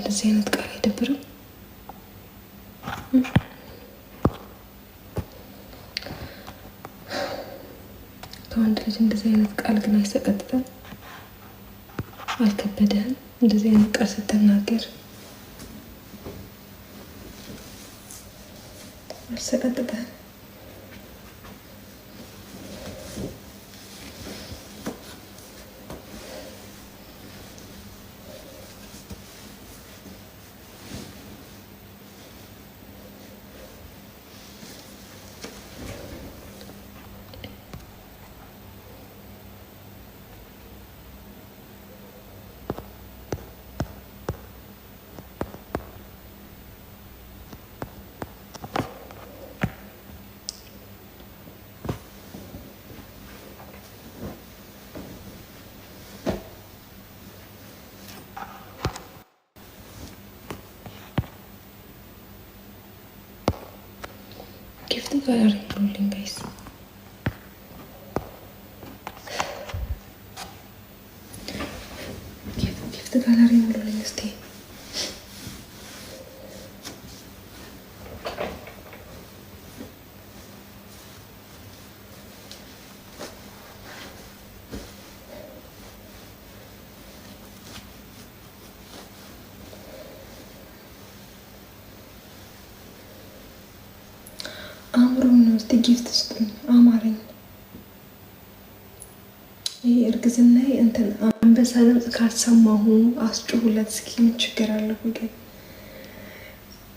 እንደዚህ አይነት ቃል አይደብርም? ከወንድ ልጅ እንደዚህ አይነት ቃል ግን አይሰቀጥጥም? አልከበደህም? እንደዚህ አይነት ቃል ስትናገር አልሰቀጥጥህም? Gift gallery ሙሉልኝ guys። Gift gallery ሙሉልኝ እስቲ። አእምሮኝ ነው። እስቲ gift ስጡኝ። አማረኝ። ይሄ እርግዝናዬ እንትን አንበሳ ድምፅ ካልሰማሁ አስጩሁለት እስኪ። ምን ችግር አለው ወገን?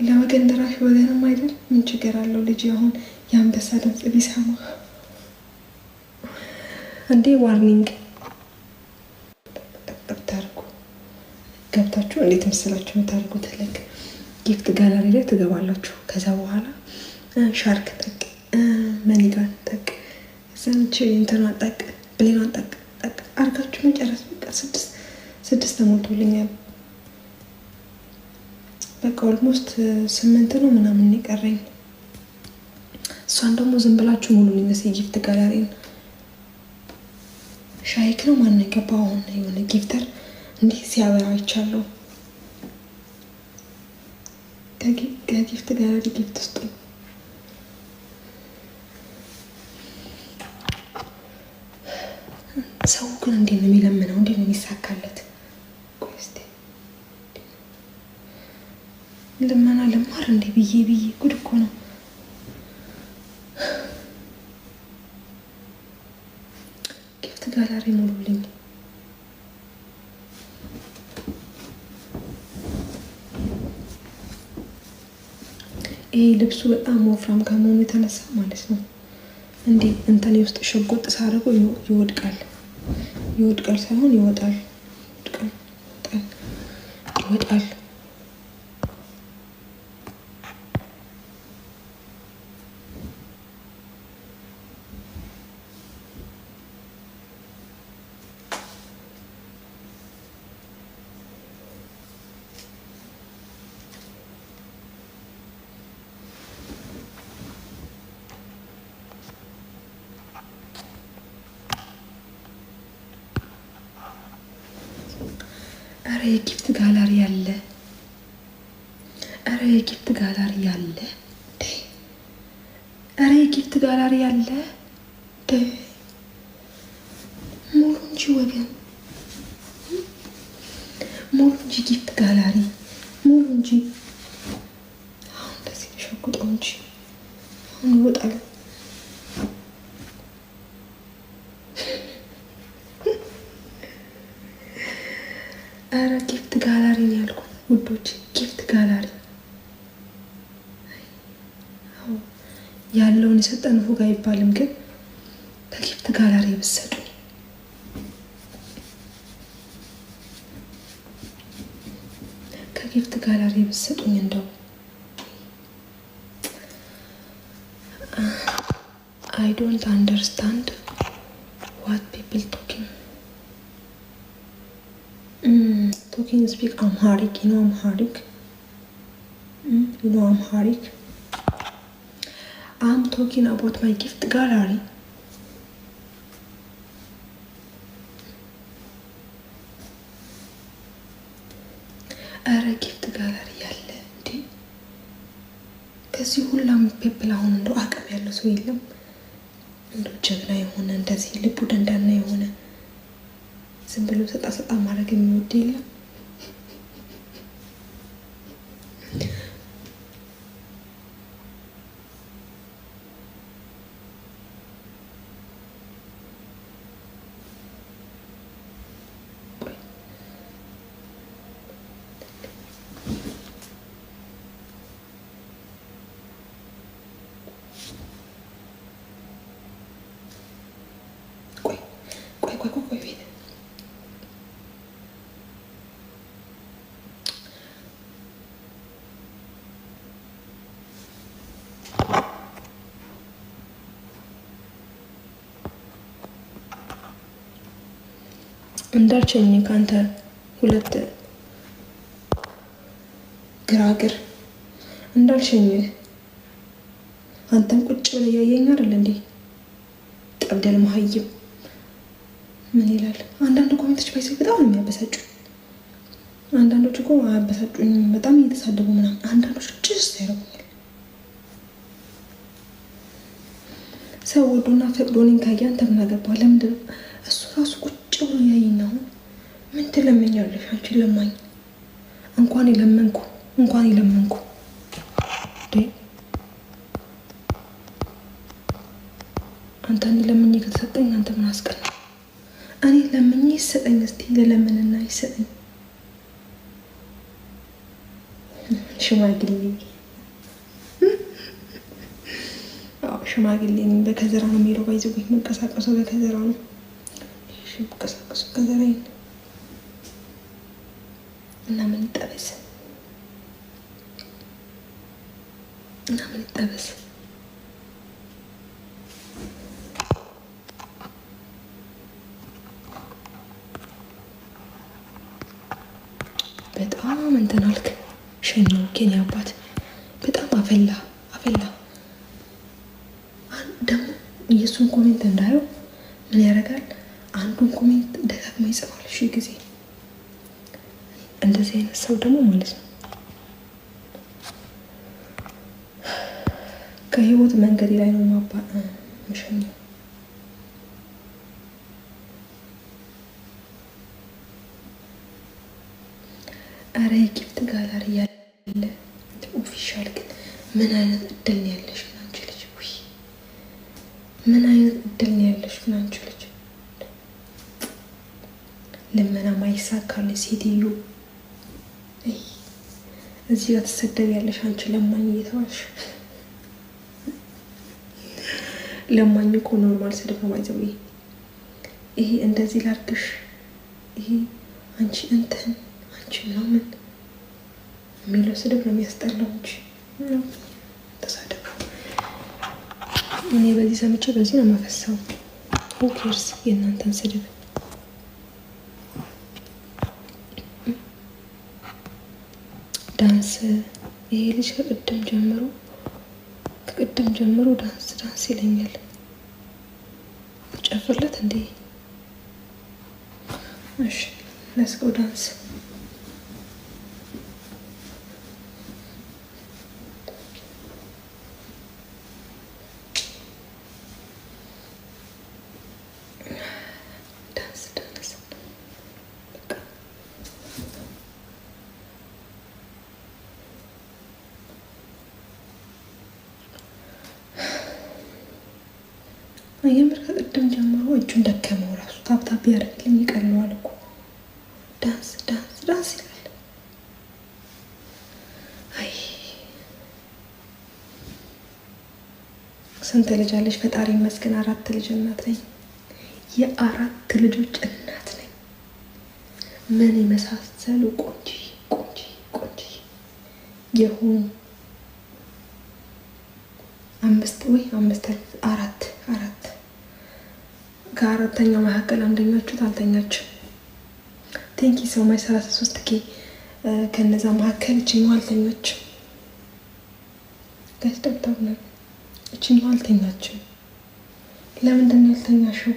ለወገን ደራሽ ወገንም አይደል? ምን ችግር አለው? ልጅ አሁን የአንበሳ ድምፅ ቢሰማ እንዴ! Warning ታርጉ ገብታችሁ እንዴት መሰላችሁ የምታደርጉት? ልክ gift gallery ላይ ትገባላችሁ። ከዛ በኋላ ሻርክ ጠቅ፣ money gun ጠቅ፣ ዘንች እንትኗን ጠቅ፣ ብሌኗን ጠቅ ጠቅ አድርጋችሁ መጨረስ። በቃ ስድስት ስድስት ተሞልቶልኛል። በቃ almost ስምንት ነው ምናምን የቀረኝ። እሷን ደግሞ ዝም ብላችሁ ሙሉልኝ እስኪ gift gallery ን። ሻይክ ነው ማነው የገባው? አሁን የሆነ gifter እንዲህ ሲያበራ አይቻለሁ። ከ gift gallery gift ስጡኝ። ሰው ግን እንዴት ነው የሚለምነው? እንዴት ነው የሚሳካለት? ቆይ እስኪ ልመና ልማር እንዴ ብዬ ብዬ ጉድ እኮ ነው። Gift gallery ሙሉልኝ። ይሄ ልብሱ በጣም ወፍራም ከመሆኑ የተነሳ ማለት ነው እንዴ እንትን ውስጥ ሸጎጥ ሳደርገው ይወድቃል። ይወድቃል ሳይሆን ይወጣል። ይወድቃል፣ ይወጣል። ኧረ የ gift gallery አለ። ኧረ የ gift gallery አለ። ኧረ የ gift gallery አለ። ሙሉ እንጂ ወገን፣ ሙሉ እንጂ gift gallery ሙሉ እንጂ። አሁን እንደዚህ ተሸጉጠው እንጂ አሁን ይወጣል። ኧረ gift gallery ነው ያልኩት ውዶች፣ gift gallery ያለውን የሰጠን ፉግ አይባልም፣ ግን ከ gift gallery ብትሰጡኝ፣ ከ gift gallery ብትሰጡኝ እንደው። I don't understand what people talking. Speak Amharic. You know Amharic? You know Amharic? I'm talking about my gift gallery. ኧረ gift ከዚህ ሁላም people አሁን እንደው አቅም ያለው ሰው የለም? እንደው ጀግና የሆነ፣ እንደዚህ ልቡ ደንዳና የሆነ፣ ዝም ብሎ ሰጣ ሰጣ ማድረግ የሚወድ የለም? ቆይ ቆይ ቆይ ቆይ ቆይ ቤት። እንዳልቸኝ ከአንተ ሁለት ግራግር እንዳልሸኝ፣ አንተም ቁጭ ብለህ እያየኝ አይደል እንዴ? ጠብደል መሀይም ምን ይላል? አንዳንድ comment ኦች ባይሰው በጣም ነው የሚያበሳጩ። አንዳንዶች እኮ አያበሳጩኝም፣ በጣም እየተሳደቡ ምናምን። አንዳንዶች ጭስ ያደርጉኛል። ሰው ወዶና ፈቅዶ እኔን ካየ አንተ ምን አገባህ? ለምንድን ነው እሱ ራሱ ቁጭ ብሎ እያየኝ? አሁን ምን ትለመኛለሽ አንቺ ለማኝ? እንኳን የለመንኩ፣ እንኳን የለመንኩ እንዴ! አንተ እኔ ለምኜ ከተሰጠኝ አንተ ምን አስቀና? እኔ ለምኜ ይሰጠኝ፣ እስቲ ልለምንና ይሰጠኝ። ሽማግሌ፣ አዎ ሽማግሌ ነኝ። በከዘራ ነው የሚሄደው። ባይዘው የምንቀሳቀሰው በከዘራ ነው። እሺ የምንቀሳቀሰው ከዘራዬን እና ምን ይጠበስ እና ምን ይጠበስ? በጣም እንትን አልክ። ሸኘው ኬንያ አባት በጣም አፈላ አፈላ። ደግሞ የእሱን comment እንዳየው ምን ያደርጋል? አንዱን comment ደጋግሞ ይጽፋል ሺህ ጊዜ። እንደዚህ አይነት ሰው ደግሞ ማለት ነው ከህይወት መንገዴ ላይ ነው ማባ ምሸኘው። አረ የ gift gallery ያለ official ግን ምን አይነት እድል ነው ያለሽ ግን አንቺ ልጅ? ውይ ምን አይነት እድል ነው ያለሽ ግን አንቺ ልጅ? ልመና ማይሳካልሽ ሴትዮ እዚህ ጋር ትሰደቢያለሽ አንቺ ለማኝ እየተባልሽ። ለማኝ እኮ normal ስድብ ነው። ባይዘው ይሄ እንደዚህ ላርግሽ፣ ይሄ አንቺ እንትን፣ አንቺ ምናምን የሚለው ስድብ ነው የሚያስጠላው እንጂ ተሳደቡ። እኔ በዚህ ሰምቼ በዚህ ነው የማፈሰው። Who cares የእናንተን ስድብ? ዳንስ፣ ይሄ ልጅ ከቅድም ጀምሮ ዳንስ ዳንስ ይለኛል። ጨፍርለት እንዴ? እሺ let's go dance። ዳንስ ዳንስ በቃ። የምር ከቅድም ጀምሮ እጁን ደከመው። ራሱ tap tap ያደርግልኝ ይቀለዋል እኮ። ዳንስ ዳንስ ዳንስ ይላል። አይ ስንት ልጅ አለሽ? ፈጣሪ ይመስገን አራት ልጅ እናት ነኝ። የአራት ልጆች እናት ነኝ። ምን የመሳሰሉ ቆንጂ ቆንጂ ቆንጂ የሆኑ፣ አምስት ወይ አምስት፣ አራት፣ አራት። ከአራተኛው መካከል አንደኛችሁ አልተኛችም። Thank you so much 33 K። ከነዛ መካከል እችኛዋ አልተኛችም። Guys tap tap ነው። እችኛዋ አልተኛችም። ለምንድን ነው ያልተኛሽው?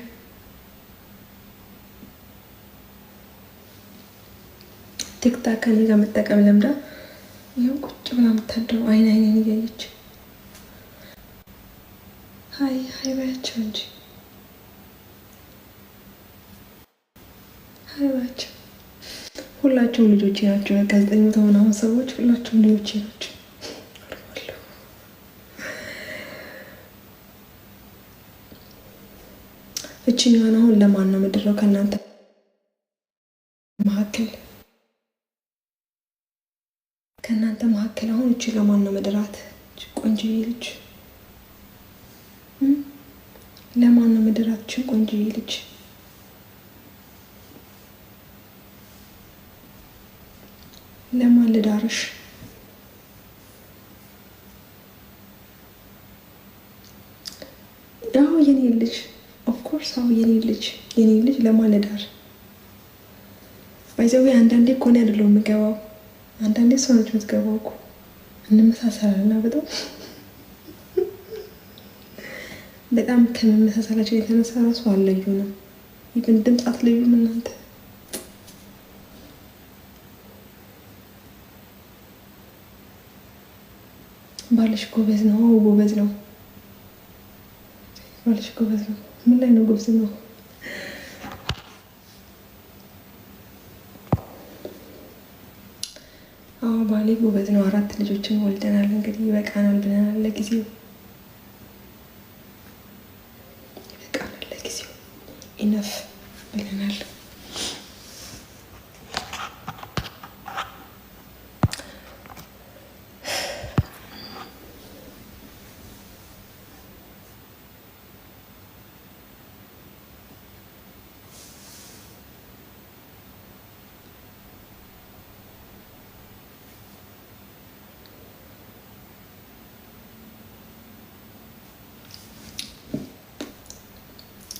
TikTok ከኔ ጋር መጠቀም ለምዳ ይኸው ቁጭ ብላ የምታድረው አይን አይኔን እያየች። Hi hi በያቸው እንጂ፣ hi በያቸው። ሁላችሁም ልጆቼ ናቸው። ከ900 ምናምን ሰዎች ሁላችሁም ልጆቼ ናቸው። እችኛዋን አሁን ለማን ነው ምድረው? ከእናንተ መካከል አሁን እቺ ለማን ነው ምድራት? ቆንጆዬ ልጅ ለማን ነው ምድራት? እቺ ቆንጆዬ ልጅ ለማን ልዳርሽ? ያው የኔ ልጅ፣ of course፣ አዎ የኔ ልጅ ለማን ልዳር? By the way፣ አንዳንዴ እኮ እኔ አይደለሁም የምገባው፣ አንዳንዴ እሷ ነች የምትገባው እኮ። እንመሳሰላለን በጣም በጣም። ከመመሳሰላችን የተነሳ ራሱ አለዩንም። Even ድምፅ አትለዩም እናንተ። ባልሽ ጎበዝ ነው። አዎ ጎበዝ ነው። ባልሽ ጎበዝ ነው። ምን ላይ ነው ጎበዝ ነው? አዎ ባሌ ጎበዝ ነው። አራት ልጆችን ወልደናል። እንግዲህ ይበቃናል ብለናል ለጊዜው፣ ይበቃናል ለጊዜው፣ enough ብለናል።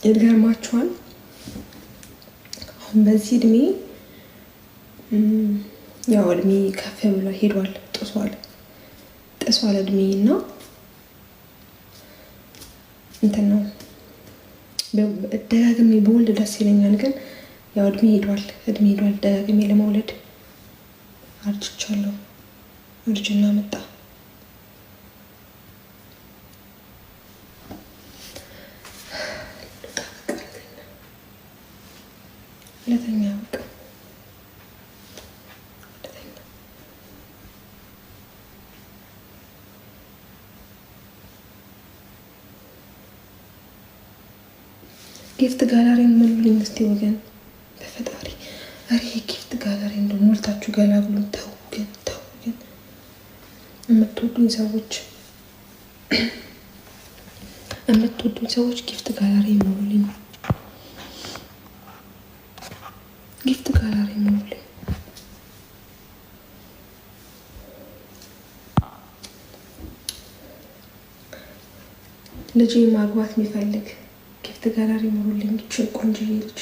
ይገርማችኋል። አሁን በዚህ እድሜ፣ ያው እድሜ ከፍ ብሎ ሄዷል፣ ጥሷል ጥሷል እድሜ። እና እንትን ነው፣ ደጋግሜ ብወልድ ደስ ይለኛል፣ ግን ያው እድሜ ሄዷል፣ እድሜ ሄዷል። ደጋግሜ ለመውለድ አርጅቻለሁ። እርጅና መጣ። ለተኛ፣ በቃ ለተኛ። Gift gallery ን ምሉልኝ እስቲ ወገን፣ በፈጣሪ። ኧረ gift gallery እንደ ሞልታችሁ ገላግሉን። ተው ግን፣ ተው ግን፣ የምትወዱኝ ሰዎች gift gallery ሙሉልኝ። Gift gallery ሙሉልኝ። ልጅ ማግባት የሚፈልግ gift gallery ሙሉልኝ። ቆንጆዬ ልጅ።